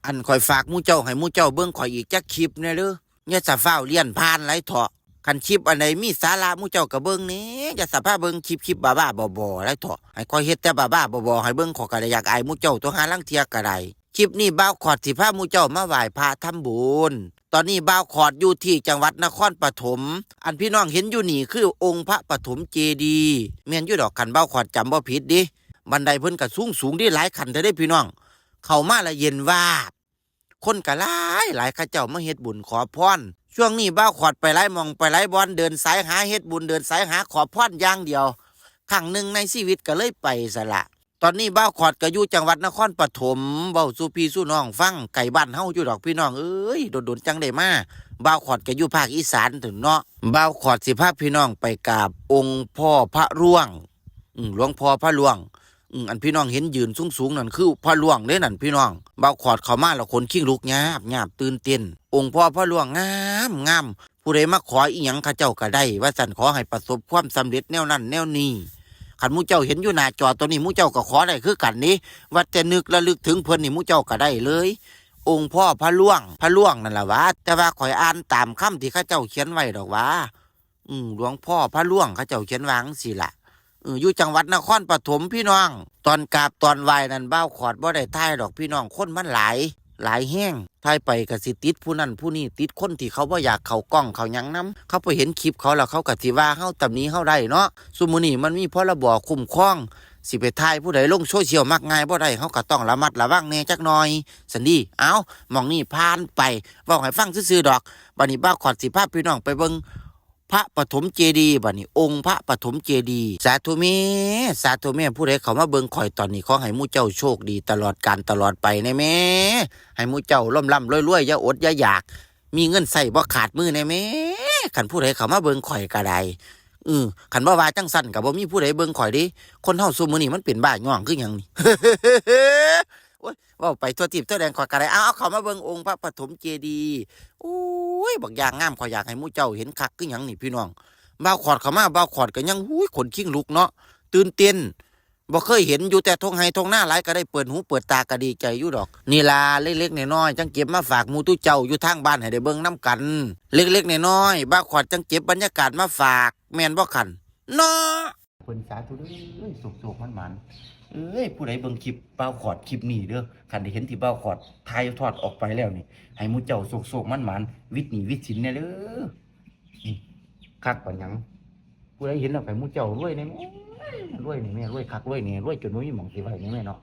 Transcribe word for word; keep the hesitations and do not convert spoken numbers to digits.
อันข้อยฝากหมู่เจ้าให้หมู่เจ้าเบิ่งข้อยอีกจักคลิปแหน่เด้อ อย่าสะฟ้าวเลื่อนผ่านหลายเถาะ คันคลิปอันใดมีสาระหมู่เจ้าก็เบิ่งแหน่ อย่าสะพาเบิ่งคลิป คลิปบ้าๆบอๆหลายเถาะ ให้ข้อยเฮ็ดแต่บ้าๆบอๆให้เบิ่ง ข้อยก็ได้อยากอายหมู่เจ้าตั๊ว หาลางเทื่อก็ได้ คลิปนี้บ่าวขอดสิพาหมู่เจ้ามาไหว้พระทำบุญ ตอนนี้บ่าวขอดอยู่ที่จังหวัดนครปฐม อันพี่น้องเห็นอยู่นี่คือองค์พระปฐมเจดีย์ แม่นอยู่ดอก คันบ่าวขอดจำบ่ผิดเด้ บันไดเพิ่นก็สูงๆเด้ หลายขั้นแท้เด้พี่น้อง เข้ามาละเย็นวาบ คนก็หลายหลาย เขาเจ้ามาเฮ็ดบุญขอพร ช่วงนี้บ่าวขอดไปหลายหม่องไปหลายบ่อน เดินสายหาเฮ็ดบุญ เดินสายหาขอพรอย่างเดียว ครั้งหนึ่งในชีวิตก็เลยไปซะละ ตอนนี้บ่าวขอดก็อยู่จังหวัดนครปฐม เว้าสู่พี่สู่น้องฟัง ไกลบ้านเฮาอยู่ดอกพี่น้องเอ้ย โดนๆจั่งได้มา บ่าวขอดก็อยู่ภาคอีสานตั๊วเนาะ บ่าวขอดสิพาพี่น้องไปกราบองค์พ่อพระร่วง อืม หลวงพ่อพระร่วง อืม อันพี่น้องเห็นยืนสูงๆนั่นคือพระร่วงเด้นั่นพี่น้อง บ่าวขอดเข้ามาแล้วขนคิงลุกยาบยาบ ตื่นเต้น องค์พ่อพระร่วงงามงาม ผู้ใดมาขออิหยังเขาเจ้าก็ได้ ว่าซั่น ขอให้ประสบความสำเร็จแนวนั้นแนวนี้ คันหมู่เจ้าเห็นอยู่หน้าจอตัวนี้ หมู่เจ้าก็ขอได้คือกันนี่ ว่าแต่นึกระลึกถึงเพิ่นนี่ หมู่เจ้าก็ได้เลย องค์พ่อพระร่วง พระร่วงนั่นล่ะหวา แต่ว่าข้อยอ่านตามคำที่เขาเจ้าเขียนไว้ดอกหวา อืม หลวงพ่อพระร่วง เขาเจ้าเขียนว่าจั่งซี้ล่ะ เออ อยู่จังหวัดนครปฐมพี่น้อง ตอนกราบตอนไหว้นั่นบ่าวขอดบ่ได้ถ่ายดอกพี่น้อง คนมันหลาย หลายแฮง ถ่ายไปก็สิติดผู้นั้นผู้นี้ ติดคนที่เขาบ่อยากเข้ากล้องเข้าหยังนำ เขาไปเห็นคลิปเขาแล้วเขาก็สิว่าเฮา ตำหนิเฮาได้เนาะ ซุมื้อนี้มันมี พรบ คุ้มครอง สิไปถ่ายผู้ใดลงโซเชียลมักง่ายบ่ได้ เฮาก็ต้องระมัดระวังแหน่จักหน่อย ซั้นดี เอ้า หม่องนี้ผ่านไป เว้าให้ฟังซื่อๆดอก บัดนี้บ่าวขอดสิพาพี่น้องไปเบิ่ง พระปฐมเจดีย์ บัดนี้องค์พระปฐมเจดีย์ สาธุแม่ สาธุแม่ ผู้ใดเข้ามาเบิ่งข้อยตอนนี้ ขอให้หมู่เจ้าโชคดีตลอดกาลตลอดไปแหน่แม่ ให้หมู่เจ้าร่ำๆรวยๆ อย่าอดอย่าอยาก มีเงินใช้บ่ขาดมือแหน่แม่ คันผู้ใดเข้ามาเบิ่งข้อยก็ได้ เออ คันบ่ว่าจั่งซั้นก็บ่มีผู้ใดเบิ่งข้อยเด้ คนเฮาซุมื้อนี้มันเป็นบ้าย้องคือหยังนี่ โอ้ย เว้าไปทั่วทีปทั่วแดน ข้อยก็ได้ เอา เอาเข้ามาเบิ่งองค์พระปฐมเจดีย์ โอ้ย บักอย่างงาม ข้อยอยากให้หมู่เจ้าเห็นคักคือหยังนี่พี่น้อง บ่าวขอดเข้ามา บ่าวขอดก็ยัง หูย ขนคิงลุกเนาะ ตื่นเต้น บ่เคยเห็น อยู่แต่ท่งไฮ่ท่งนาหลาย ก็ได้เปิดหูเปิดตาก็ดีใจอยู่ดอก นี่ล่ะ เล็กๆน้อยๆ จั่งเก็บมาฝากหมู่ตุ๊เจ้าอยู่ทางบ้านให้ได้เบิ่งนำกัน เล็กๆน้อยๆ บ่าวขอดจั่งเก็บบรรยากาศมาฝาก แม่นบ่คัน เนาะ เพิ่นสาธุเด้อ โชคๆหมานๆ เอ้ย ผู้ใดเบิ่งคลิปบ่าวขอดคลิปนี้เด้อ คันได้เห็นที่บ่าวขอดถ่ายทอดออกไปแล้วนี่ ให้หมู่เจ้าโชคๆหมานๆ วิดหนี้วิดสินแหน่เด้อ นี่ คักปานหยัง ผู้ใดเห็นแล้วให้หมู่เจ้ารวยแหน่แม่ รวยแหน่แม่ รวยคักรวยแหน่ รวยจนบ่มีหม่องสิไว้แหน่แม่เนาะ